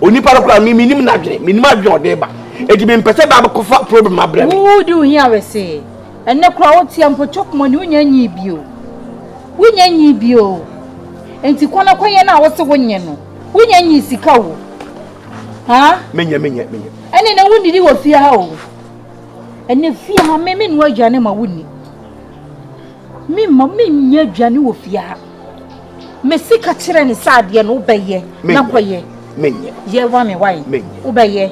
Onipa no koraa me menim n'adwene, menim adwene a ɔde ba. Enti mempɛ sɛ ba bɛkɔfa problem abrɛ me. Wo di wo hia wesee. Ɛnnɛ koraa wo tea mpo chop money wonya nyii bio. Wonya nyii bio. Enti kɔ na kɔyɛ no a wose wonyɛ no. Wonya nyii sika o. Ha? Menyɛ menyɛ menyɛ. Ɛne na wonnidi wɔ fie ha o. Ɛnɛ fie ha me mennoa aduane ma wonni. Memma menyɛ aduane wɔ fie ha. Mesi ka kyerɛ ne sɛ adeɛ no wobɛyɛ na kɔyɛ. Menyɛ. Yɛ wa me wae. Menyɛ. Wobɛyɛ.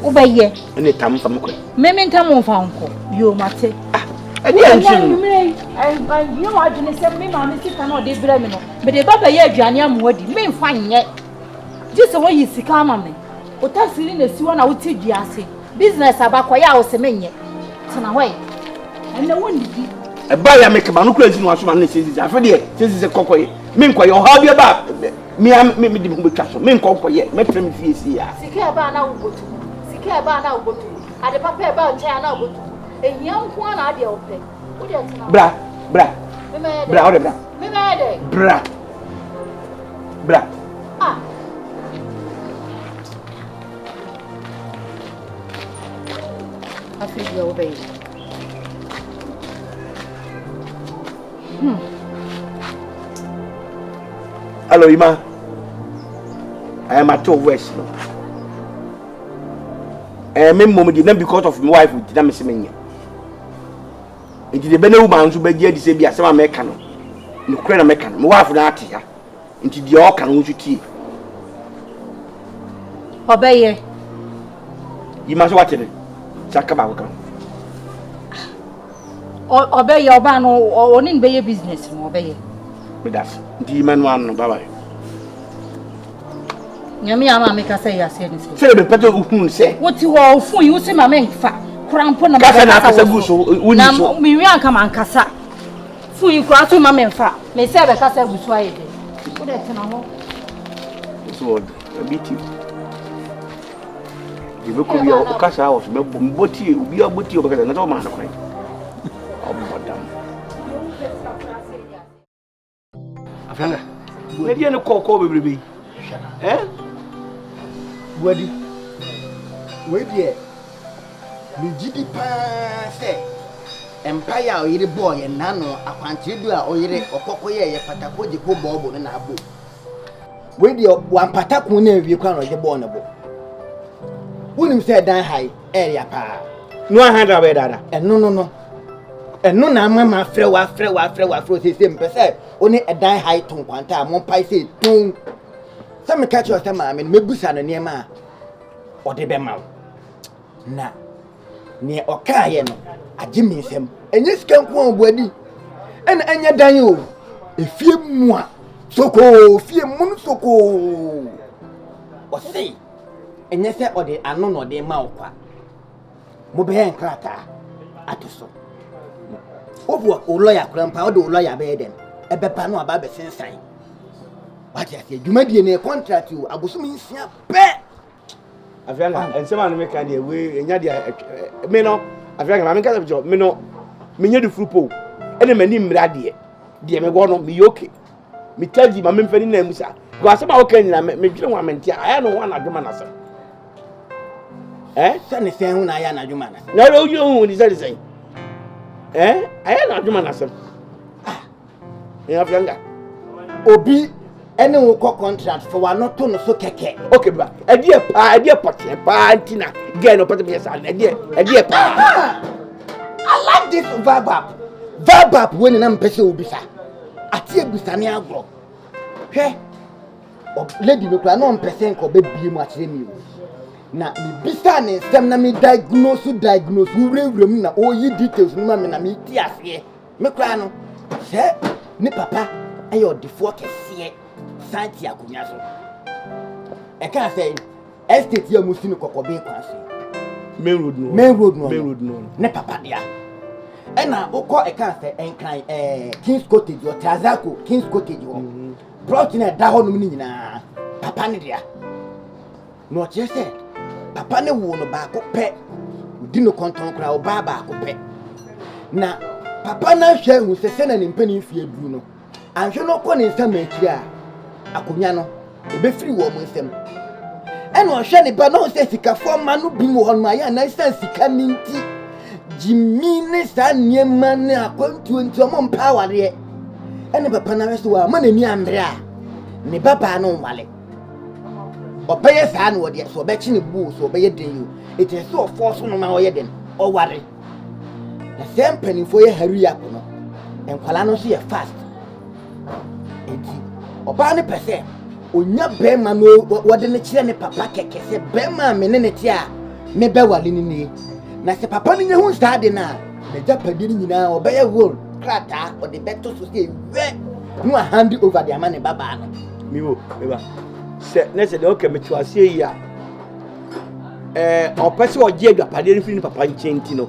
Wobɛyɛ. Ɛne tam mfa me kɔ. Me me ntam mfa nkɔ. Yoo mate. Ah, ɛne ɛnti no. Anwummerɛ yi, ɛnyɛ w'adwene sɛ me maame sika na ɔde brɛ me no, mede ba bɛyɛ aduane ama wadi. Memfa nyɛ. Gye sɛ woayi sika ama me. Wo taxi no na esi hɔ na wote dua ase. Business aba kɔyɛ a wose menyɛ. Tena hɔ ɛ. Ɛnɛ wonnidi. Ɛbaa yɛ a meka m'ano kura nsi na wasoma no ne sɛ sisi afe deɛ sɛ sisi kɔkɔyɛ menkɔyɛ ɔhaw bi aba a me a me de me ho bɛtwa so menkɔ nkɔyɛ mɛtena me fie sie a. Sika ɛba a na wobɔtu mu sika ɛba a na wobɔtu mu ade papa ɛba nkyɛn a na wobɔtu mu ehia nko ara na adeɛ wopɛ wodeɛ tena hɔ. Bra bra bra wode bra. Memɛyɛ dɛ. Bra bra. Ah. Afei deɛ wobɛyɛ. Hmm. Hello, Ima. I am at your voice no. Eh, me mom di na because of my wife di na me se menye. Nti de bɛna wuma nso bɛgye adi sɛ bi asɛm a mɛka no. Nokorɛ na mɛka no. Me wife na ate ya. Nti deɛ ɔka no wo nso tie. Ɔbɛyɛ. Yi ma so wate no. Sɛ aka baako ka ho. Ɔbɛyɛ ɔbaa no ɔne no bɛyɛ business no ɔbɛyɛ. Medase. Nti yi ma no ano bye bye. Nyame ama me kasa yi aseɛ ne sɛ. Sɛ mepɛ sɛ wohunu sɛ. Wote hɔ ofun yi wose ma memfa kora mpo na mebɛkasa na akasa gu so wonni so. Na mewie anka mankasa. Fon yi koraa so ma memfa. Me sɛ bɛkasa agu so ayɛ dɛ. Wo dɛ tena hɔ. So ɔde ɛbi ti. Deɛ bɛkɔ bi a ɔkasa wɔ so mɛbɔ mbɔ tie obi abɔ tie ɔbɛkasa na sɛ ɔma no kwan. Ɔbɔ dam. Afɛnga. Na deɛ ne kɔɔkɔɔ bebrebe yi. Eh? Buadi. Wei deɛ megye di paa sɛ mpaeɛ a ɔyere bɔɔ yɛn nano akwankyerɛ du a ɔyere ɔkɔkɔ yɛ yɛ patako gye ko bɔɔbo no na abɔ wei deɛ wampata ko no awie koraa na ɔgye bɔɔ ne bo wonim sɛ ɛdan ha yi ɛyɛ paa no aha da bɛyɛ dada ɛno no no ɛno na ama ma afrɛ wo afrɛ wo afrɛ wo afrɛ wo sɛ sɛ mpɛ sɛ wo ne ɛdan ha yi to nkwanta a mompae sɛ ton sɛ meka kyerɛ sɛ maame no mɛbusa no nneɛma a ɔde bɛma wo na nea ɔkaeɛ no agye me nsam ɛnyɛ sika nko a ɔboadi ɛna ɛnyɛ dan o efie mu a sokoo fie mu no sokoo ɔse ɛnyɛ sɛ ɔde ano na ɔde ma wo kwa mobɛyɛ nkrataa ato so wobɔ wo lɔya kora mpa wode wo lɔya bɛyɛ dɛn ɛbɛba no aba abɛsensan wate aseɛ dwumadie no yɛ contract o abosom nsia pɛ Afei anka nsɛm a no meka deɛ wei ɛnya deɛ me no afei anka maame nkasa kyerɛ me no menyɛ de furu po ɛna m'ani mmira adeɛ deɛ mewɔ no meyɛ oke metagyi ma memfa ni na mu saa because asɛm a woka nyina medwene ho a mente a ayɛ no ho anadwo ma n'asɛm eh sɛ ne sɛn ho na ayɛ anadwo ma n'asɛm na ɔyɛ hu ne sɛ ne sɛn eh ayɛ anadwo ma n'asɛm Afranga. Obi ɛne wo kɔ contract fa w'ano to no so kɛkɛ. Okay bra. Ɛdeɛ paa ɛdeɛ pɔteɛ paa nti na girl no pɔtɛ pɔtɛ saa ɛdeɛ ɛdeɛ paa. I like this vibe up. Vibe up wei na mpɛ sɛ obisa. Ate ebisa ne agorɔ. Hwɛ lady no koraa na ɔmpɛ sɛ nka ɔbɛbie mu akyerɛ mi o. Na mebisa ne nsɛm na me diagnose diagnose wurawura mu na ɔyi details no ma me na meti aseɛ. Me koraa no, sɛ ne papa yɛ ɔdefoɔ kɛseɛ san te akonnwa so. Ɛkaa sɛ estate yi a wɔsi no kɔkɔbe kwan so yi. Main road no. Main road no. Main road no. Ne papa dea. Ɛna wokɔ ɛkaa sɛ nkran ɛɛ King's Cottage wɔ Trazaco King's Cottage hɔ. Mm-hmm. Plot na ɛda hɔ nom no nyinaa papa ne dea. Na ɔkyerɛ sɛ papa no woo no baako pɛ, ɔdi no kɔntɔn koraa, ɔbaa baako pɛ. Na papa no ahwɛ ahu sɛ sɛnea ne mpanin mfeɛ aduru no, anhwɛ no ɔkɔ ne nsa ma akyiri a, akonnwa no, ɛbɛfiri wɔn nsam. Ɛna ɔhwɛ ne ba na ɔhu sɛ sikafoɔ mma no bi wɔ hɔ nom ayɛ anaa ɛsiane sika no nti gyimi ne saa nneɛma ne akwantuo nti ɔmo mpa awareɛ. Ɛna papa no ahwɛ sɛ wamma n'ani ammere a ne ba baa no nwale. Ɔbɛyɛ saa na ɔde sɛ ɔbɛkye ne buo sɛ ɔbɛyɛ den o. Ɛti ɛsɛ ɔfɔɔ so no ma ɔyɛ den ɔware. Na sɛ mpanimfoɔ yɛ hurry up no nkwadaa no nso yɛ fast. Enti ɔbaa no pɛ sɛ onya bɛrima no wɔde no kyerɛ ne papa kɛkɛ sɛ bɛrima a me ne ne te a mebɛwale no nie. Na sɛ papa no nya hu saa ade no a, n'agyapadeɛ no nyinaa ɔbɛyɛ will krataa ɔde bɛto so sɛ wɛ na wahande over de ama ne babaa no. Miwo, meba. Sɛ ne sɛ deɛ ɔka meto aseɛ yi a, ɛɛ ɔpɛ sɛ ɔgye agyapadeɛ no firi ne papa nkyɛn nti no,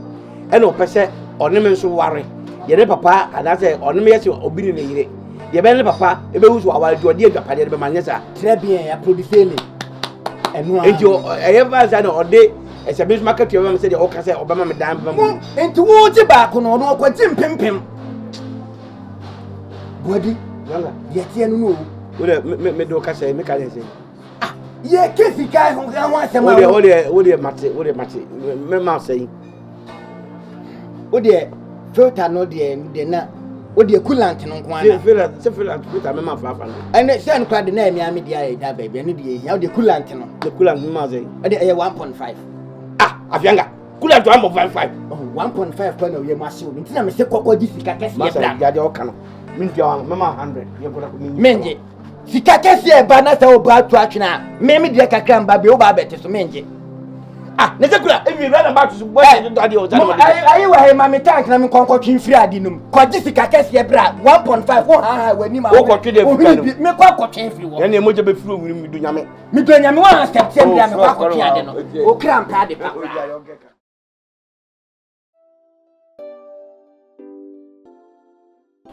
ɛna ɔpɛ sɛ ɔne me nso ware deɛ ne papa anaasɛ ɔne me yɛ sɛ obi ne ne yere deɛ ɛbɛyɛ ne papa ɛbɛhu so aware deɛ ɔde agyapadeɛ no bɛma nyɛ saa. Très bien, applaudissez me. Ɛno ara. Nti ɛyɛ fa sɛ na ɔde ɛsɛ bi nso maka tua bɛma me sɛ deɛ ɔka sɛ ɔbɛma me dan bɛma mu. Nti wogye baako no ɔno ɔkɔgye mpempem. Buadi, deɛ teɛ no no o. Wode me me de ɔka sɛ meka deɛ sɛ. Ah, yɛka sika ho ho asɛm a. Wodeɛ wodeɛ wodeɛ mate wodeɛ mate mɛma sɛn. Wodeɛ filter no deɛ deɛ na wodeɛ coolant no nko ara. Filter sɛ filter filter mɛma fafa no. Ɛnɛ sɛ no kora de na ɛmea me deɛ ayɛ da baabi ɛno deɛ ehia wodeɛ coolant no. De coolant mɛma sɛn. Ɛde ɛyɛ 1.5. Ah afianga coolant 1.55. Oh 1.5 kora na oyɛ mu ahyew no nti na mese kɔkɔ gye sika kɛseɛ bra. Masa gya deɛ ɔka no mentua mɛma 100 yɛ kora mengye. Sika kɛseɛ ɛba na sɛ woba ato atwene a, me me deɛ kakra mba bi woba abɛte so mengye. Ah, ne sɛ kura ewi wura na ba to so bɔ ɛyɛ dɔ adeɛ ɔsa na wɔde. Ayi wɔ ha ma me tank na me nkɔnkɔ twe mfiri ade no mu. Kɔgye sika kɛseɛ bra 1.5 wo ha ha w'anim a. Wokɔtwe deɛ sika no. Me kɔ akɔtwe mfiri hɔ. Ɛnna mogya bɛfiri owiri mu do nyame. Me do nyame wɔn accept sɛ mbra me kɔ akɔtwe ade no. Okra mpɛ ade pa koraa.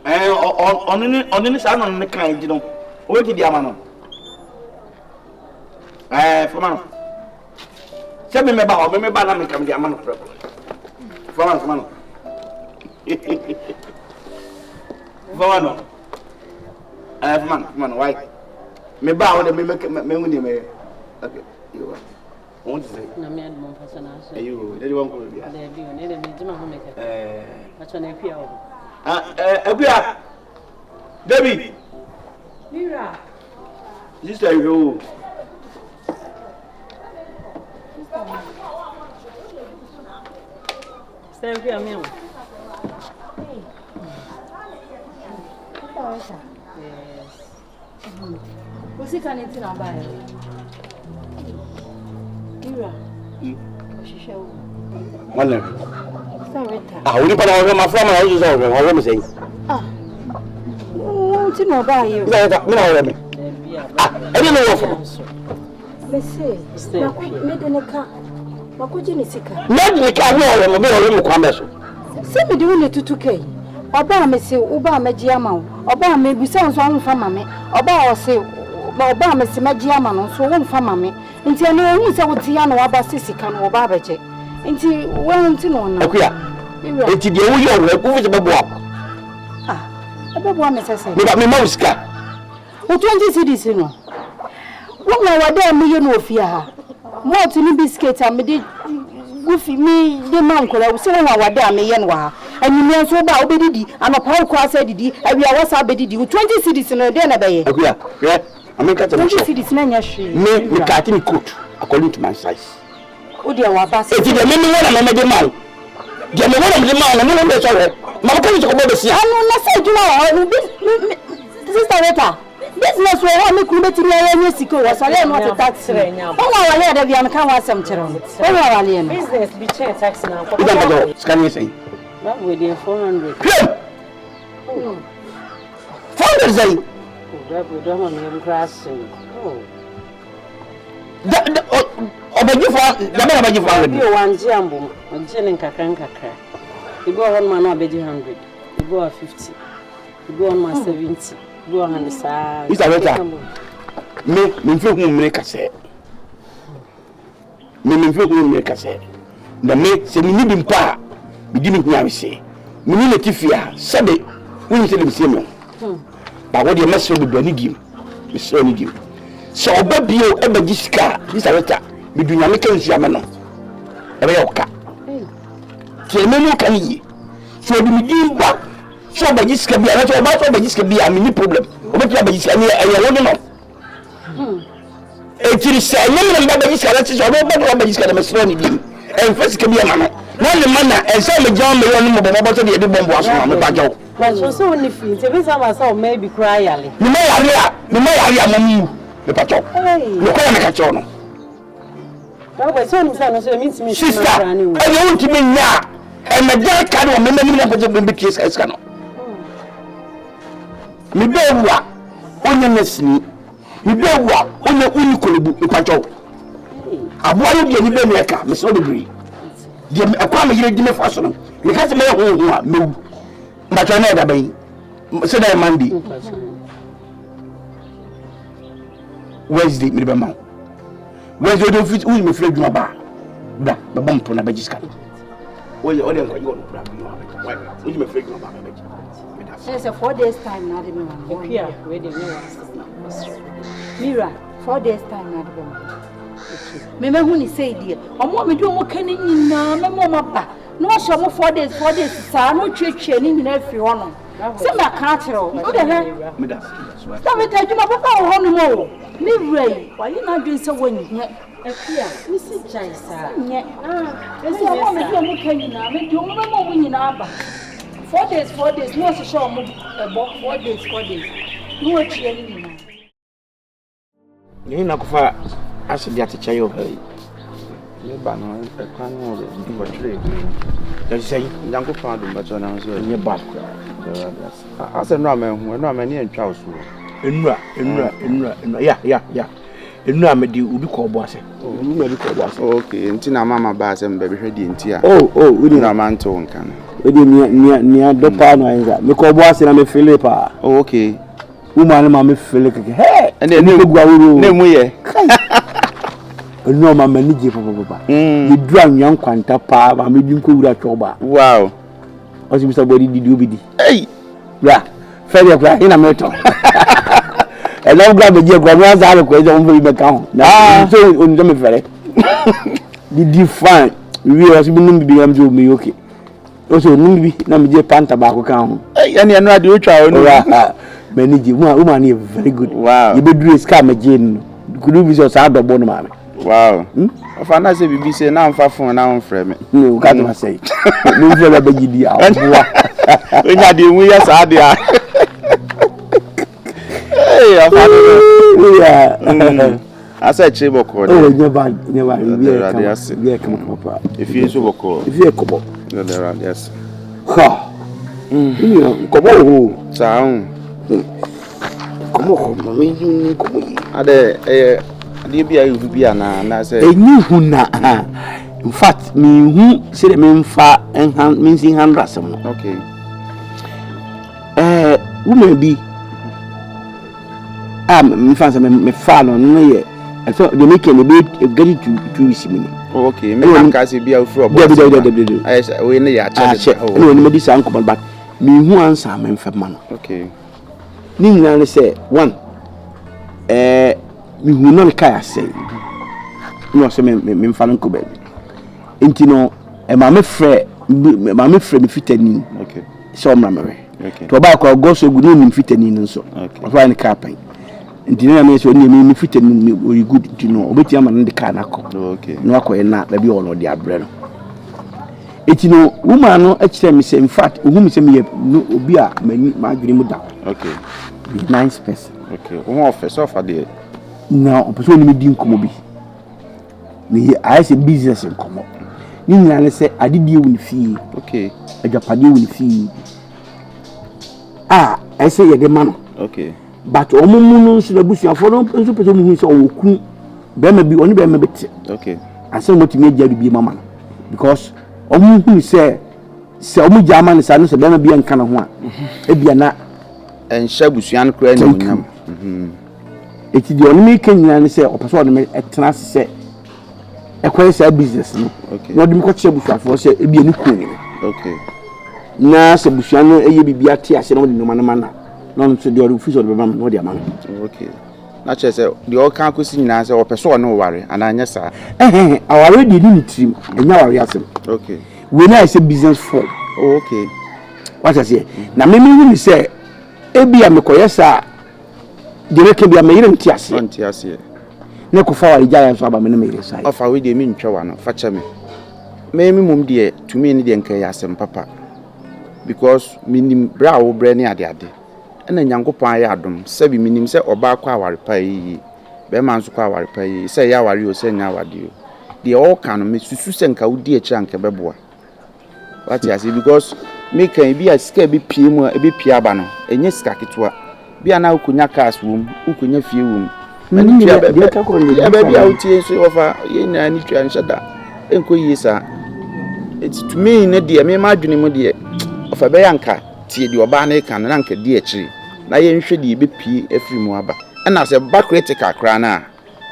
Ɛɛ ɔno ne ɔno ne saa na ɔno ne kan nti no ɔbɛti di ama no ɛɛ fama no sɛ mi mɛba hɔ mi mɛba na mi kam di ama no prɛko fama no fama no fama no ɛɛ fama no fama no wae mi ba hɔ de mi mɛ mɛ hu deɛ mɛyɛ okay yiwa. Wɔn ti sɛ. Nyame adum mpatsɔ na aso. Ɛyi o, ɛdi wɔn kɔ baabi a. Dɛbi o, ne de mi gyina ho mi kɛkɛ. Ɛɛ. Mpatsɔ na ekuya wɔ hɔ. Ah, ɛɛ ekuya. Debi. Mira. Sista yi o. Sɛ ekuya mi o. Yes. Wo sika no nti na wobaeɛ no. Wura, ɔhwehwɛ wo. Wọn na Sɛ Rita. Ah, onipa na ɔhwɛ ma fura ma na ɔhwɛ sɛ ɔhwɛ ɔhwɛ mi sɛn. Ah, wo nti na ɔbaeɛ o. Sɛ Rita, mi na ɔhwɛ mi. Ah, ɛni mi wɔ fɔ. Mese, mede ne ka, makɔgye ne sika. Mɛde ne ka, mi ɔhwɛ mi, mi ɔhwɛ mi kwan bɛ so. Sɛ mede wo na etutu ka yi, ɔba a mese woba a mɛgye ama wo, ɔba a mebisa wo nso a womfa ma me, ɔba a ɔse ɔba a mese mɛgye ama no nso womfa ma me. Nti ɛno ohuu sɛ wote ya na waba sɛ sika no wɔba abɛgye. Nti wɔn nti na ɔnam. Akuya, nti deɛ woyɛ ɔwɔ wofi sɛ bɛboa wo? Ah, ɛbɛboa me sɛ sɛ. Meba mema wo sika. Wo 20 cedis no, wo na wɔ dɛ meyɛ no wɔ fie ha. Malt ne biscuit a mede gu fi me de ma nkwadaa sɛ wohu awade a meyɛ no wɔ ha. Anwummerɛ nso woba a wobɛdidi, anɔpa wokɔ asa adidi, awia woasa abɛdidi. Wo 20 cedis no deɛ na ɛbɛyɛ? Akua, hwɛ, ma menka kyerɛ wo 20 cedis no nyɛ hwee. Me, me cut me coat according to my size. Wo deɛ waba sɛ. Eti deɛ me mewɔ na mɛmɛde ma wo. Deɛ mewɔ na mede ma wo no, me wo sɛ hwɛ. Ma wo kɔ ne sɛ kɔbɔ bɛsia. Ano na sɛ adwuma wɔ hɔ no bi me sister Rita business wɔ hɔ a me kunu bɛtumi ayɛ anya sika o ɔsɔre a na ɔte taxi mu. Wohu awaleɛ a da biara meka ho asɛm kyerɛ wo no. Wohu awaleɛ no. Business bi kyɛn taxi na nkɔbɔ. Ida mpakyɛw sika no yɛ sɛn? Bible deɛ 400. Hwɛ! 400 sɛn? Bible deɛ ɔma me yam koraa ahye me. Oh. Ɔbɛgye fo dɛbɛ na ɔbɛgye fo hundred. Bi o wangye ambom ɔgye ne nkakra nkakra ebi wɔ hɔ nom a na wabɛgye hundred ebi wɔ 50 ebi wɔ nom a 70 ebi wɔ hundred saa. Mr. Rita me me nfe hu mmiri kasɛ me me nfe hu mmiri kasɛ na me sɛ me ni bi mpo a me di me hia wese me ni ne ti fie a sɛbe wonim sɛ de me sie me ho. Ba wo deɛ mɛsrɛ bebree ne diem mesrɛ ne diem. Sɛ ɔba bio ɛbɛgye sika a, Sista Rita, medu Nyame ka nsuo a mɛnom. Ɛbɛyɛ wo ka. Tie me mu ka no yie. Sɛ ɔde me din ba sɛ ɔbɛgye sika bi anaasɛ ɔba sɛ ɔbɛgye sika bi a, menni problem. Ɔbɛtumi abɛgye sika, ɛneɛ ɛyɛ wo ne no. Enti sɛ ɛnyɛ me na meba bɛgye sika anaasɛ sɛ ɔno ba na wabɛgye sika na mesrɛ no bio, ɛmfa sika bi ama no. Na ne ma na ɛnsɛ sɛ megyina hɔ meyɛ ɔno mmɔbɔmmɔbɔ sɛdeɛ yɛde bɔmbo aso no, mepa kyɛw. Pakyɛw sɛ wonni fie nti ebetumi aba sɛ ɔmaa bi koraa yare. Me ma yare a, me ma yare a mom mu, mepa kyɛw. Nokware na meka kyerɛ wo no. Sister, ɛdeɛ wontumi nyɛ a, ɛmɛdan ka no wɔ mema nim na mpɛ sɛ mebɛtua sika sika no. Mebɛwu a, wonyɛ nɛsini. Mebɛwu a, wonyɛ wonni kolebu, mepa kyɛw. Aboa no deɛ ni bɛ ne ɛka, mesrɛ bebree. Deɛ ɛkɔ a meyere di me fa so no, meka sɛ mɛyɛ honho a, mɛwu. Mpakyɛw na ɛda bɛn? Sɛ dɛ Monday. Wednesday mede bɛma wo. Wednesday wode wofi woyi mefiri adwuma ba a, bra bɛbɔ mpo na bɛgye sika no. Woyɛ wode nkɔgye wɔ no bra woyi mefiri adwuma ba a bɛgye. Ɛyɛ sɛ 4 days time na ade bɛma no. Akua, wei deɛ nyɛ w'asɛm. Mira, 4 days time na ade bɛma no. Memɛhu ne sei deɛ, ɔmo a mede ɔmo ka ne nyinaa mɛma ɔmo aba na wahyɛ ɔmo 4 days 4 days saa na otwiatwia ne nyinaa afiri hɔ no. Sɛ maka akyerɛ wo, wode hwɛ. Sɛ meta adwuma papa wɔ hɔ nom o. Me wura yi, wayɛ n'adwene sɛ wɔnyɛ. Akua, mesi gyae saa. Nyɛ. Ɛsɛ ɔmo a mede ɔmo ka nyinaa, mede ɔmo bɛma ɔmo nyinaa aba. 4 days 4 days na wɔhyehyɛ ɔmo ɛbɔ 4 days 4 days na wɔatua ne nyinaa. Yɛn na kɔfa ase de atekyɛ yɛ ɔha yi. Me ba no ɛkwan no wɔ nkɔtwerɛ bi. Yɛte sɛ Nyankopɔn adom bɛkyɛ na nso ɛnyɛ bad koraa. Asɛ nnura ma ɛho nnura ma ani antwa wo so. Nnura nnura nnura nnura ya ya ya nnura mede obi kɔ ɔbo ase. Obi ma bi kɔ ɔbo ase. Okay, nti na mama baa sɛ mbɛbɛhwɛ deɛ nti a. Oh oh, wodi nnura ma nte wo nka no. Wodi nea nea nea dɔ paa no ayɛ nsa. Mekɔ ɔbo ase na me fele paa. Oh okay. Wo maa ne maame fele kɛkɛ hɛ. Ɛnna ɛnu egu aworo. Ne mu yɛ. Ɛnu ɔma m'ani gye papapapa. Yɛduru anwea nkwanta paa maame bi nkɔ wura twɛw baa. Wow. Ɔsi bisa bɔ didi obi di. Ei. Bra fɛ deɛ kura hena mɛtɔ. Ɛnam kura bɛgye kura mi asa alɛ kura ɛsɛ wɔn fɛ bi bɛka ho. Na nso onim sɛ mi fɛrɛ. Didi fine. Wie ɔsi bi num bibi na mi sɛ omi okay. Ɔsɛ onum bi na megye panta baako ka ho. Ɛne ɛno adeɛ wotwa wo no. M'ani gye mu a woman yɛ very good. Wow. Yɛbɛduru sika a megye no. Kudu bi sɛ ɔsaa dɔbɔ no maame. Wow. Hmm? Ɔfa na sɛ biribi sɛ na mfa phone na womfrɛ me. Ne wo ka toma sɛ. Memfrɛ bɛ bɛgye di aboa. Onya deɛ mu yɛ saa deɛ a. Hey, ɔfa no. Yeah. Asɛ akyire bɔkɔɔ deɛ. Oh, nyɛ bad, nyɛ bad. Ebi yɛ kama, ebi yɛ kama kama paa. Efie nso bɔkɔɔ. Efie yɛ kɔbɔ. Yɛda Awurade ase. Ha. Nua, nkɔmɔ wɔ hɔ. Saa ho. Nkɔmɔ wɔ hɔ, ma me nyi nkɔmɔ yi. Adɛ ɛyɛ adeɛ bi a ɛyɛ hu bi anaa anaasɛ. Ɛnyɛ hu na in fact mehu sɛdeɛ memfa nha mensi handle asɛm no. Okay. Ɛɛ woman bi. a mefa sɛ mefaa no no yɛ ɛsɛ deɛ meka no ɛbɛyɛ getting to 2 weeks mu ni. Oh, okay me na nka sɛ bia wofiri ɔbɔ dabi dabi dabi dabi ayɛ sɛ wei ne yɛ akyɛ akyɛ ɛna wɔn adi saa nkɔmɔ but mehu ansa memfa ma no. Okay. Ne nyinaa ne sɛ one mehu no ne kaa asɛe na ɔsɛ me memfa no nkɔ baabi nti no maame frɛ maame frɛ me fitani sɛ ɔmmra mɛhwɛ. Nti ɔbaa kɔ ɔgɔ so gu ne onim fitani no nso ɔfa ne kaa pɛn nti ne nyame sɛ ɔne me fitani no ɔyɛ good nti no ɔbɛtumi ama no de kaa no akɔ na wakɔyɛ na baabi ɔwɔ no ɔde abrɛ no. Nti no woman no kyerɛ me sɛ in fact ohun me sɛ meyɛ no obi a m'ani m'adwene mu da hɔ. Okay. Be nice person. Okay. Wo ho ɔfɛ sɛ ɔfa deɛ. Na ɔpɛ sɛ ɔne me di nkɔmmɔ bi. Meyɛ ayɛ sɛ business nkɔmmɔ. Ne nyinaa ne sɛ adedie wɔ ne fie. Okay. Agyapadeɛ wɔ ne fie. A ɛsɛ yɛde ma no. Okay. But wɔn mu no nso n'abusuafoɔ no nso pɛ sɛ wɔn hu sɛ ɔwɔ kunu bɛrima bi ɔne bɛrima bi te. Okay. Ansa wɔn atumi agya biribi ma no because wɔn hu sɛ sɛ wɔn gya ama no saa no sɛ bɛrima bi nka ne ho a ebia na. Ɛnhyɛ abusua no koraa animuonyam. Eti deɛ ɔne me ka nyinaa ne sɛ ɔpɛ sɛ ɔne me tena ase sɛ ɛkɔyɛ saa business no na ɔde me kɔkyerɛ abusuafoɔ sɛ ebi ɛne kunu ne me. Na sɛ abusua no ɛyɛ biribi ate ase na ɔde nneɛma no ma na na ɔno nso deɛ ɔde fi sɛ ɔde bɛma me na ɔde ama me. Okay. Na kyerɛ sɛ deɛ ɔka akɔsi nyinaa sɛ ɔpɛ sɛ ɔne wo ware anaa nyɛ saa? Ɛhɛn, aware deɛ ɛni ne tirim, ɛnyɛ aware asɛm. Okay. Wei no ayɛ sɛ business form. Oh, okay. Wate aseɛ? Na me mehu ne sɛ ebi a mekɔyɛ saa a, deɛ mɛka bi a me yere nte aseɛ. Ɔnte aseɛ. Ne kɔfa aware gyaeɛ nso aba me ne me yere saa. Ɔfa wei deɛ mentwa w'ano, fa kyɛ me. Me me mmom deɛ tumi no deɛ nka ɛyɛ asɛm papa because menim berɛ a wobrɛ ne adeade. Ɛna Nyankopɔn ayɛ adom sɛbi menim sɛ ɔbaa kɔ aware pa ɛyɛ yie, bɛrima nso kɔ aware pa ɛyɛ yie, sɛ ɛyɛ aware o sɛ ɛnyɛ awadeɛ o. Deɛ ɔreka no mesusu sɛ nka wodi akyire a nka ɛbɛboa. Wate aseɛ because meka yi bi a sika ɛbɛpie mu a ɛbɛpie aba no ɛnyɛ sika ketewa. Bi a na wokɔnya cars wɔ mu, wokɔnya fie wɔ mu. Ɛne tua baabi a wotie nso wɔfa yɛn nyinaa ne tua nhyɛ da ɛnkɔ yie saa. Ɛti to me ne deɛ mema adwene mu deɛ ɔfa bɛyɛ anka tie deɛ ɔbaa no reka no na anka di akyire na yɛnhwɛ deɛ ɛbɛpie afiri mu aba. Ɛna sɛ ba critical koraa no a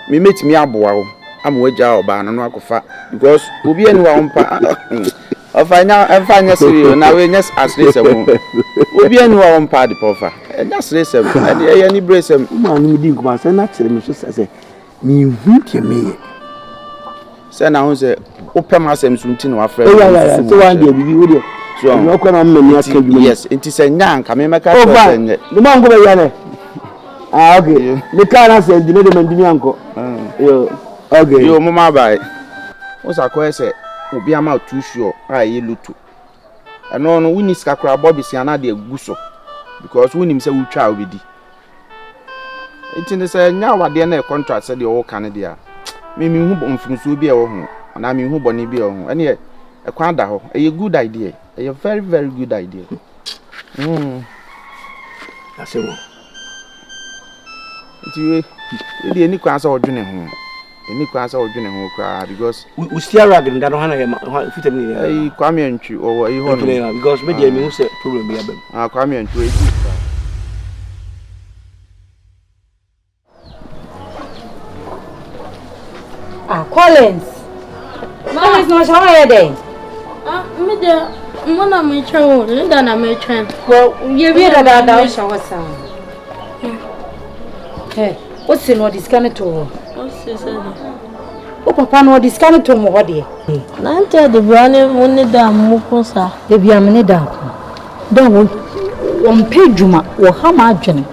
me mɛtumi aboa wo ama wagyaa ɔbaa no na wakɔfa because obi ani hɔ a ɔmpa ɔfa nya ɛmfa nyɛ sere o na wei nyɛ aseresɛm o obi ani hɔ a ɔmpa ade pa ɔfa ɛnyɛ aseresɛm ɛde ɛyɛ aniberesɛm. Wo maame no di nkɔmɔ asɛm no akyerɛ me so sɛ sɛ menhu deɛ meyɛ. Sɛ na ho sɛ wopɛ m'asɛm so nti na wafrɛ me. Eya ya ya sɛ wan deɛ bibi wo deɛ. So ɛnyɛ ɔkɔ na mmani aka adwuma. Yes nti sɛ nya anka me mɛka kyerɛ sɛ nyɛ. Ne mo ankɔ bɛyɛ nɛ. Ah okay. Me kaa na sɛ nti me de mantumi ankɔ. Yo okay. Yo mo ma bye. Wo sa kɔyɛ sɛ obi ama wo too sure a ɛyɛ lotto. Ɛno no wonni sika koraa bɔ besia na de agu so because wonim sɛ wotwa a wobɛdi. Nti no sɛ ɛnyɛ awadeɛ na ɛyɛ contract sɛdeɛ wɔka no deɛ a, me menhu mfomsoɔ bi a ɛwɔ ho anaa menhu bɔne bi a ɛwɔ ho. Ɛneɛ ɛkwan da hɔ. Ɛyɛ good idea. Ɛyɛ very very good idea. Mm. Asɛm o. Nti wei, wei deɛ ɛni kwan sɛ ɔdwene ho. Ɛni kwan sɛ ɔdwene ho koraa because. Wo rag no da no hana yɛ ma fita mi yɛ. Ɛyi Kwame Antwi ɔwɔ ɛyi hɔ no. Because me deɛ mehu sɛ problem bi aba mu. Ah Kwame Antwi ɛyi good paa. Ah Collins. Collins na ɔhyɛ hɔ yɛ dɛn? Ah me deɛ mo na metwɛn o ne da na metwɛn. Wɔ yɛ wie dadaada ɔhyɛ hɔ saa. Ɛ ose na ɔde sika no too hɔ. Ose sɛ de. Wo papa no ɔde sika no too mo hɔ deɛ. Na nkyɛ de bia ne mo ne da mo ko saa. Da bia me ne da ko. Da wɔ wɔmpɛ adwuma wɔha m'adwene.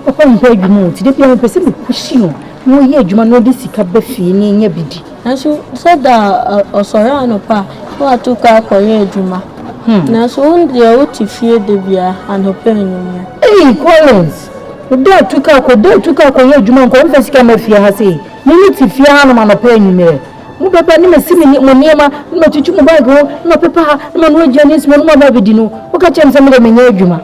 Papa mpɛ adwuma o nti da bia mepɛ sɛ me pushi no na ɔyɛ adwuma na ɔde sika ba fie na yɛnya bi di. Nanso sɛ da a ɔsɔre anɔpa a na watu kwan akɔyɛ adwuma. Nanso wo deɛ wote fie da biara anɔpa anwummerɛ. Ei Collins! Wo da tu kaa kɔ da tu kaa kɔyɛ adwuma nka ɔmfa sika mma fie ha sei. Me me te fie hanom anɔpa anwummerɛ. Mo bɛba ne masi me mo nneɛma na matutu mo bag ho na mapepa ha na manoa aduane asi hɔ na moaba abɛdi no. Woka kyerɛ me sɛ me deɛ menyɛ adwuma.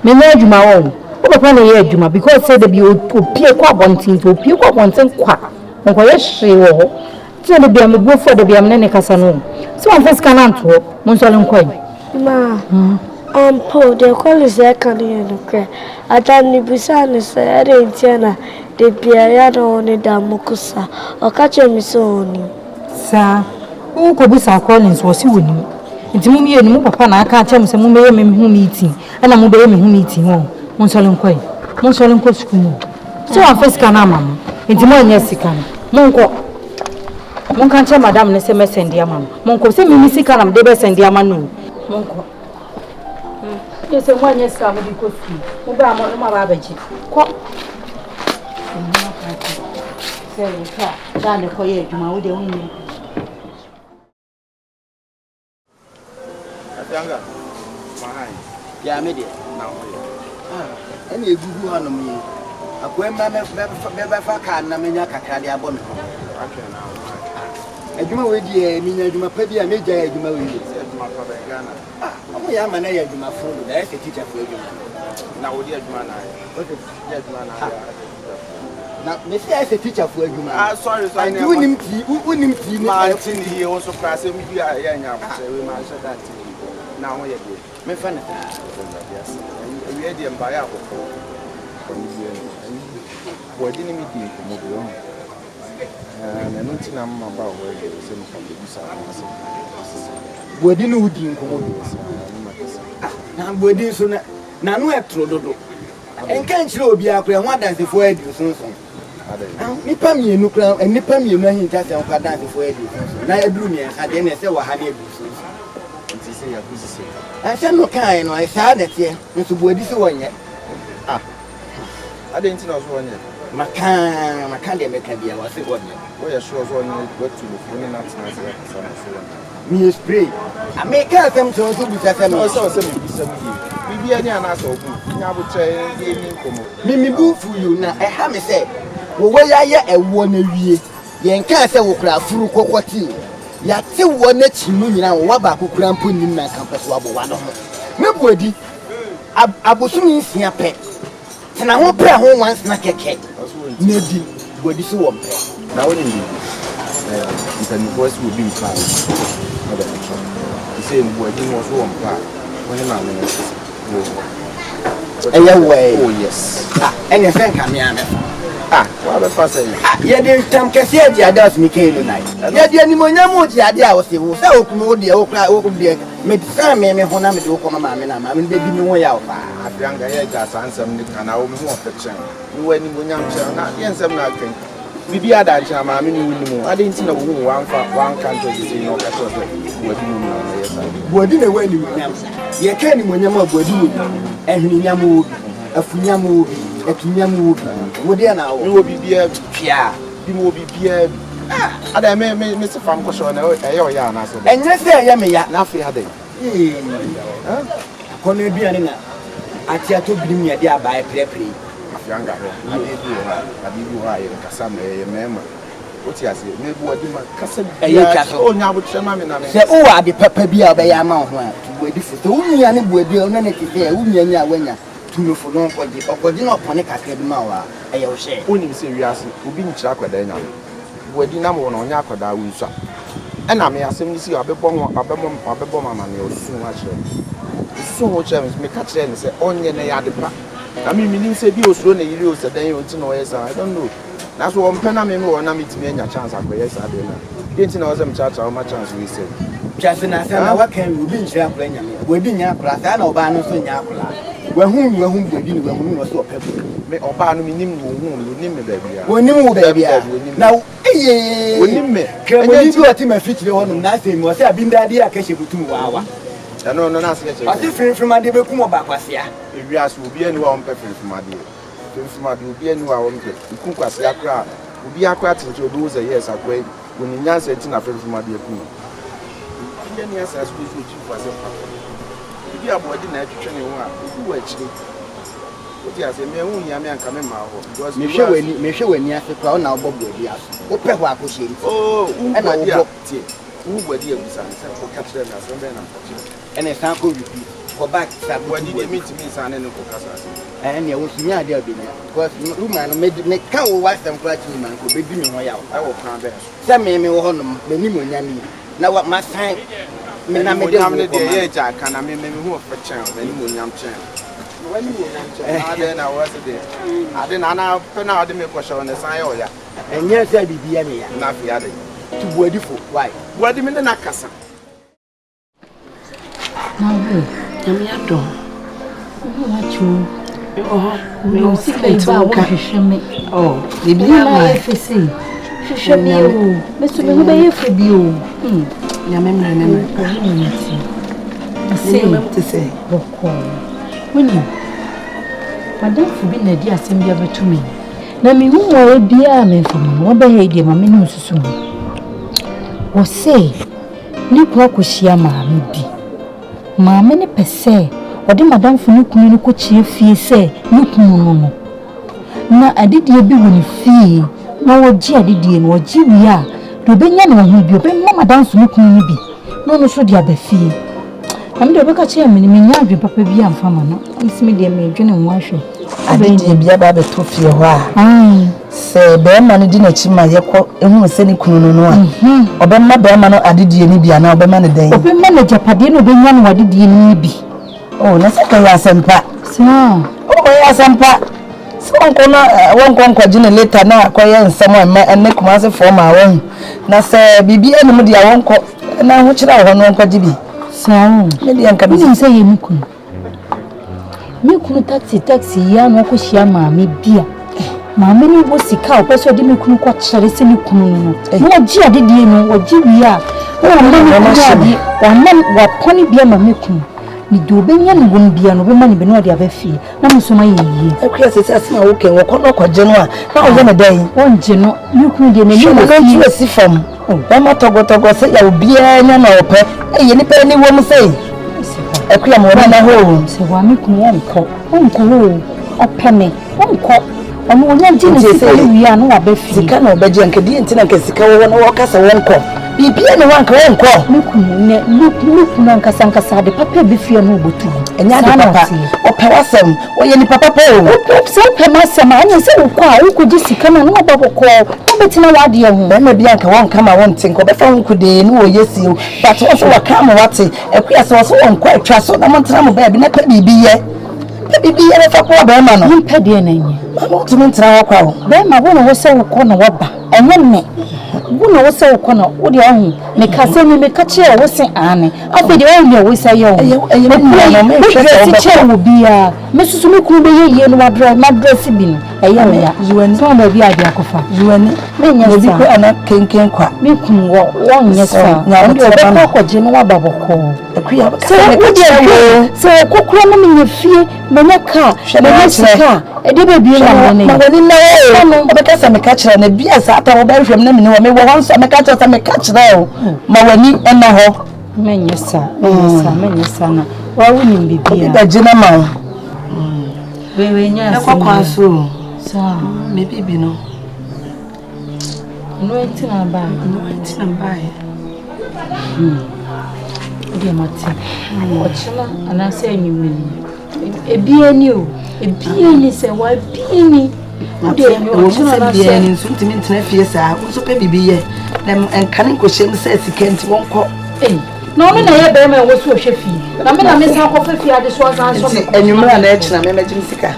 Menyɛ adwuma wɔn. Wo papa na ɛyɛ adwuma because sɛ da bi opie kɔ abɔnten nti opie kɔ abɔnten kwa. Ɔnkɔyɛ hwee wɔ hɔ. Nti na da bi a me bo afu a da bi a me ne no kasa no o. Sɛ wamfa sika no anto hɔ, monsɔre nkɔ ɛ. Ma, ampa o, deɛ Collins reka no yɛ nokorɛ. Ada no mebisaa no sɛ adɛn ntia na da biara ɛyɛ a na ɔne Dan moko saa. Ɔka kyerɛɛ me sɛ ɔnnim. Saa. Wokɔbisaa Collins, ɔse ɔnnim. Nti mo mmienu, mo papa na aka akyerɛ mo sɛ mommɛyɛ me ho meeting. Ɛna mo bɛyɛ me ho meeting hɔ. Monsɔre nkɔ ɛ. Monsɔre nkɔ sukuu mu. Sɛ wamfa sika no ama mo, nti moanyɛ sika no. Monkɔ. Monka nkyerɛ madam no sɛ mɛsɛnde ama no. Monkɔ. Sɛ me me sika na mede bɛsɛnde ama no o. Monkɔ. Nyɛ sɛ moanyɛ sika a mode kɔ sukuu. Mobaa mo no moaba abɛgye. Kɔ. Sɛ wotɔ a, daa na ɛkɔyɛ adwuma, wo deɛ wonyɛ. Afianga, ma han. Ya me deɛ. Na ho yɛ. Ah, ɛna egugu hanom yi. Akoa mma mɛbɛfa kaa na menya kakra de abɔ me ho. Atwɛn na ho ayɛ. Adwuma wei deɛ menya adwuma pa bi a megyae adwuma wei. Sɛ adwuma pa bɛn Ghana. Ah, ɔmo yɛ ama na yɛ adwuma foro do, na ɛyɛ sɛ teacher fo adwuma. Na wode adwuma na ayɛ. Okay. Yɛ adwuma na ayɛ. Na mesi ayɛ sɛ teacher fo adwuma. Ah sorry sorry. Nti wonim tii wonim tii ne. Maa nti ne yie wo so koraa asɛm bi a ɛyɛ nya abokyerɛ wei maa nhyɛ da nti ne yie na ho yɛ deɛ. Mefa ne saa. Awurade ase. Awie deɛ mbaeɛ abɔkɔ. Ɔne bi ɛni. Bɔdi ne me di nkɔmmɔ bi ɔho. Na ɛno nti na mma ba wɔ hɔ awie sɛ meka bɛbisa ho asɛm. Bɔdi ne wo di nkɔmmɔ bi. Ah na bɔdi nso na n'ano ɛtoro dodo. Nka nkyerɛ obiara koraa, ɛho adansefoɔ adi nsonson. Nnipa mmienu koraa, nnipa mmienu ahintasɛm kɔ adansefoɔ yɛ aduoson so, na aduru mmiɛnsa deɛ na ɛsɛ wɔ ha ne aduoson so. Nti sɛ yɛakosi sɛ. Ɛsɛ no kaeɛ no, saa na ɛteɛ, nso Boadi se wɔnyɛ. Ah, adɛn nti na ɔse wɔnyɛ? Maka, maka deɛ mɛka biara, ɔse wɔnyɛ. Woyɛ sure sɛ ɔne watu no fo ne no atena ase akasa na ɔse wɔnyɛ? Meyɛ spray. Ah, meka asɛm kyerɛ wo nso bisa sɛ meyɛ. Ɔsɛ ɔsɛ mebisa mu yie. Biribi ani anaasɛ ɔbo mfu. Nya abotrɛ yɛn ni nkɔmmɔ. Me me bo mfu you na ɛha me sɛ wowɔ yɛayɛ ɛwoɔ no awie. Yɛnkaa sɛ wo koraa furu kɔ kɔte o. Yɛate woɔ no akyi mu nyinaa wowa baako koraa mpo nnim na anka mpɛ sɛ wabɔ w'ano ho. Me bo adi. Ab abosome nsia pɛ. Tena ho prɛ ho nwansena kɛkɛ na di w'adi so wɔ mpɛ. Na wonim biribi? Ɛɛ, mpanimfoɔ se obi mpa a na ɔde ato. Te sɛ mbuadi no ɔso wɔ mpa a, wo ne maame no te sɛ wɔ hɔ. Ɛyɛ wo ɛ? Oh yes. Ah, ɛneɛ sɛ nka me ara mɛfa. Ah, woabɛfa sɛn? Ah, yɛde ntam kɛseɛ agye ade a ɔse meka yi no nan. Yɛde animuonyam regye ade a ɔse wo sɛ okunu wo deɛ wo koraa wo deɛ mesan me me ho na mede wo kɔma maame no a, maame no bɛdi me ho yaw paa. Afei anka yɛ gyaa saa nsɛm no ka na wo me ho ɔfɛ kyɛn wo. Me wɔ animuonyam kyɛn wo na deɛ nsɛm na aka yi. Biribi ada nkyɛn a maame no wo nim o. Adɛn nti na wo hu wamfa wanka nkyerɛ wo sesei na ɔka kyerɛ wo sɛ Boadi mu na ɔyɛ saa deɛ. Boadi na ɛwɔ animuonyam. Yɛ ka animuonyam a Boadi wɔ bi. Ɛhwenenyam wɔ bi. Afunyam wɔ bi. Atunyam wɔ bi. Wo deɛ na wɔ. Me wɔ biribiara bi. Twea. Bi me wɔ biribiara bi. Ah! Adɛn me me me se fam kɔhyɛ hɔ na ɛyɛ ɔya anaasɛ dɛn? Ɛnyɛ sɛ ɛyɛ me ya. Na afei adɛn? Eii. Akɔnnɔ aduane na ate atɔ binom ne ɛde aba ɛprɛprɛ yi. Afei anka hwɛ, adeɛ bi wɔ hɔ a, adeɛ bi wɔ hɔ a yɛnkasa ma yɛyɛ mmarima. Wote aseɛ? Mebu ade ma kasa Ɛyɛ biara twa kyerɛ. so. Oh, nya aboterɛ ma me na Sɛ menkasa. wowɔ ade papa bi a wobɛyɛ ama wo ho a, tu w'adi fo. Sɛ wo nua no bu adi a, wo ne no te sɛ wo nua ni a woanya, tu no fo na ɔnkɔgye. Ɔkɔgye na ɔpɔne kakra bi ma wo a, ɛyɛ wo hyɛ. Wonim sɛ wiase, obi nkyerɛ akwadaa nyame. Boadi nam wɔ no ɔnyɛ akwadaa wonsua ɛna me asɛm no si wabɛbɔ ho wabɛbɔ wabɛbɔ me amaneɛ ɔsusu ho akyerɛ me ɔsusu ho kyerɛ me meka kyerɛ no sɛ ɔnyɛ na ɛyɛ ade pa na me menim sɛ bi osuro ne yere o sɛ dɛn o nti na ɔyɛ saa I don't know nanso ɔmpɛ na me me wɔ na metumi anya chance akɔyɛ saa deɛ na deɛ nti na ɔsɛ mekyerɛkyerɛ wo ma chance wei sɛ Twa so na asɛm na waka awie obi nkyerɛ akwadaa nyame boadi nyɛ akwadaa saa na ɔbaa no nso nyɛ akwadaa wahu no wahu boadi no wahu no na ɔsɛ ɔpɛ boadi. Me ɔbaa no menim no ɔhuu me ɔnim me baabiara. Wɔnim wo baabiara na eyee. Wɔnim me. Kramoni bi ɔte m'afikyire hɔnom na asɛm mu ɔsɛ abindadeɛ a kɛhyɛ butum waawa. Ɛno no n'ase kyerɛ. Ɔse firifiri adeɛ bɛkum ɔba kwasea. Ewiase obiara ni hɔ a ɔmpɛ firifiri adeɛ. Firifiri adeɛ obiara ni hɔ a ɔmpɛ. Eku kwasea koraa obiara koraa te nkyɛn obehu sɛ yes akoa yi onim nyansa nti na firifiri adeɛ ku no. Obiara ni asase wei so okyifo asɛm papa. Ebi aboɔden na ɛtwetwe ne ho a obi wɔ akyire. Wote aseɛ? Me ɛho nhia me anka me mmaa hɔ because me Mehwɛ wura w'ani mehwɛ w'ani ase koraa wo na wobɔ boadi aso. Wopɛ hɔ akɔhyɛ nti Oh, wohu ɛna boadi a wobɔ. tie wohu boadi a bisa no sɛ woka kyerɛɛ me asɛm bɛn na meka kyerɛɛ wo. Ɛna san kɔ repeat kɔ back sa kɔtu Boadi deɛ boadi. mentumi nsan ne no nkɔka saa asɛm yi. Ɛɛ nea wo nso nya adeɛ a wobɛnya because woman no mede meka wo w'asɛm koraa kyerɛ woman nka ɔbɛdi me ho yaw paa. Ɛwɔ kwan bɛn so? Sɛ me mewɔ hɔnom m'animuonyam yi na wa masan me na mede Animuonyam wo no deɛ kɔma ɛyɛ no. agya ka na me me me ho ɔfɛ kyɛn wo m'animuonyam kyɛn wo. Adɛn na wɔse deɛ ade na ana pɛ na ɔde me kɔhyɛ wo ne san yɛ ɔya. Ɛnyɛ sɛ biribi yɛ me ya. Na afei adɛn. Tu Buadifo why? Buadi me ne no akasa. Na wo. Nyame adom. Wo ho akyɛ o. Mewɔ hɔ. Mewɔ sika yi ba a wohwehwɛ me. Oh, biribiara ma. Wo ho ayɛ fɛ sei. Hwehwɛ me o. Me so me ho bɛyɛ fɛ bi o. Hmm. Nyame mmerɛ ne mmerɛ pa. Wo ho ti. Nneɛma mu te sɛ. Bɔkɔɔ. Wonim, m'adamfo bi na ɛde asɛm bi abɛto me. Na mehu mmuaeɛ biara a memfa ma no. Waba ha yi deɛ ma me ne wo nsusu ho. Wɔse ne kunu akɔhyia maame bi. Maame no pɛ sɛ ɔde m'adamfo no kunu no kɔkyia fie sɛ ne kunu no no. Na adedie bi wɔ ne fie na ɔgye adedie no, ɔgye wie a, deɛ ɔbɛnya no wɔ ho bi, ɔbɛma m'adamfo no kunu no bi na ɔno nso de aba fie. Na me deɛ ɔbɛka kyerɛɛ me no, mennya adwene papa bi amfa ma no. Na mese me deɛ meredwene ho ahwɛ. Adedie bi aba abɛtɔ fie hɔ a, sɛ barima no di n'akyi ma yɛkɔ hunu sɛ ne kunu no no a, mhm. ɔbɛma barima no adedie no bi anaa ɔbɛma no dɛn? Ɔbɛma no agyapadeɛ na ɔbɛnya no adedie no bi. Oh, na sɛ kɛyɛ asɛmpa. Saa. Oh, ɛyɛ asɛmpa. Sɛ wɔnkɔ na wɔnkɔ nkɔgye ne leta na akɔyɛ nsɛm a ɛma ɛne Kumasefoɔ ma wɔahu. Na sɛ biribi anim deɛ a wɔnkɔ na ahokyerɛ wɔ hɔ no wɔnkɔgye bi. Saa o. Me deɛ nka Wonim sɛ yɛ me kunu. Me kunu taxi taxi yi a na ɔkɔhyia maame bi a. Maame no wɔ sika a ɔpɛ sɛ ɔde me kunu kɔkyerɛ sɛ ne kunu no no. Na ɔgye adedie no, ɔgye wie a, na wama me kunu adeɛ, wama wapɔne bi ama me kunu. Ne deɛ ɔbɛnya no wɔ mu biara no, ɔbɛma no bi na ɔde aba fie. Na me nso mayɛ yie. Akua sɛ sɛ asɛm a woka yi, wɔkɔ na ɔkɔgye no a, na ɔyɛ no dɛn? Ɔngye no, me kunu deɛ n'ani wɔ fie. Hwɛ, n'ani si fam. Bɛma tɔgɔtɔgɔ sɛ yaw biara nya na ɔpɛ. Ɛyɛ nipa ani wɔ mu sɛi. Akua ma w'ani nna hɔ o. Sɛ wa me kunu ɔnkɔ, ɔnkɔ o, ɔpɛ me, ɔnkɔ. Ɔno ɔnya gye ne sika no wie a na waba fie. Sika na ɔbɛgye anka deɛ nti na anka sika wɔ hɔ na wɔka sɛ wɔnkɔ. Biribiara ni hɔ anka wɔnkɔ. Me kunu nɛ, me kunu ankasa ankasa ade papa ɛbɛ fie a na ɔbɛtu gu. Ɛnyɛ ade papa. Ɔpɛ w'asɛm. Ɔyɛ nipa papa o. Sɛ wopɛ m'asɛm a, ɛneɛ sɛ wokɔ a, wokɔgye sika no a na waba bɔkɔɔ na wobɛtena w'adeɛ ho. Bɛrima bi anka wɔnka ma wonte, nka ɔbɛfa wo nkodee ne wɔyɛ sie o, but wo nso wɔka ama woate. Akua sɛ ɔse wɔnkɔ a, twa so na montena mo baabi na pɛ biribi yɛ. Pɛ biribi yɛ na fa boa bɛrima no. Mempɛ deɛ na nyɛ. Maame wontumi ntena hɔ kwa o. Bɛrima wo na wɔ sɛ wokɔ na woaba, ɛnyɛ me. Wo na wɔ sɛ wokɔ na wo deɛ ɔho, meka sɛ ni meka kyerɛ wo se aane. Afei deɛ ɔhu deɛ wosɛ yɛ o. Ɛyɛ me nua no, mehwɛ sɛ wodrɛse wobɛkɔ. kyɛn obiara. Me nso so me kunu bɛyɛ yie no wadrɛ madrɛse bi no ɛyɛ wo ya. Yi w'ani. Sɛ wɔn baabi a ade akɔfa. Yi w'ani. Menyɛ Na obi saa. kura na kenken kwa. Me kunu wɔ wɔnyɛ saa. Ɔno deɛ ɔbɛkɔ akɔgye no waba bɔkɔɔ. Akuya Sɛ wo deɛ hwɛ sɛ ɔkɔ kura na menya fie manya kaa manya sika a ɛdeɛ bɛbie na mene ne. Ma w'ani nna hɔ o. Wobɛka sɛ meka kyerɛ no bi a saa ta wobɛhwɛ m na mene hɔ mewɔ hɔ nso a mɛka kyerɛ sɛ meka kyerɛ o. Ma w'ani nna hɔ. Menyɛ saa menyɛ saa menyɛ saa na wa wonim Obi biribiara. bɛgye no ma wo. Wei wei nyɛ Ɛkɔ asɛm kwan bi. so o. Saa. Me bibi no. Ɛno nti na baeɛ. Ɛno nti na baeɛ. Wodeɛ mate. Ɔkyena anaasɛ anwummerɛ yi. Ebia ni o. Ebia ni sɛ wa ebia ni. Wodeɛ Ɛwɔ mu ɔkyena sɛ anaasɛ. biara ni nso ntumi ntena fie saa. Wo nso pɛ biribi yɛ. Na nka ne nkɔhyɛ mu sɛ sika nti wɔnkɔ. Ei, na ɔno na ɛyɛ bɛrima a ɛwɔ so ɔhwɛ fie. Na me na me san kɔfa fie adesoa san sɔ me Nti anwummerɛ anaa ɛkyena mɛmɛgye me sika.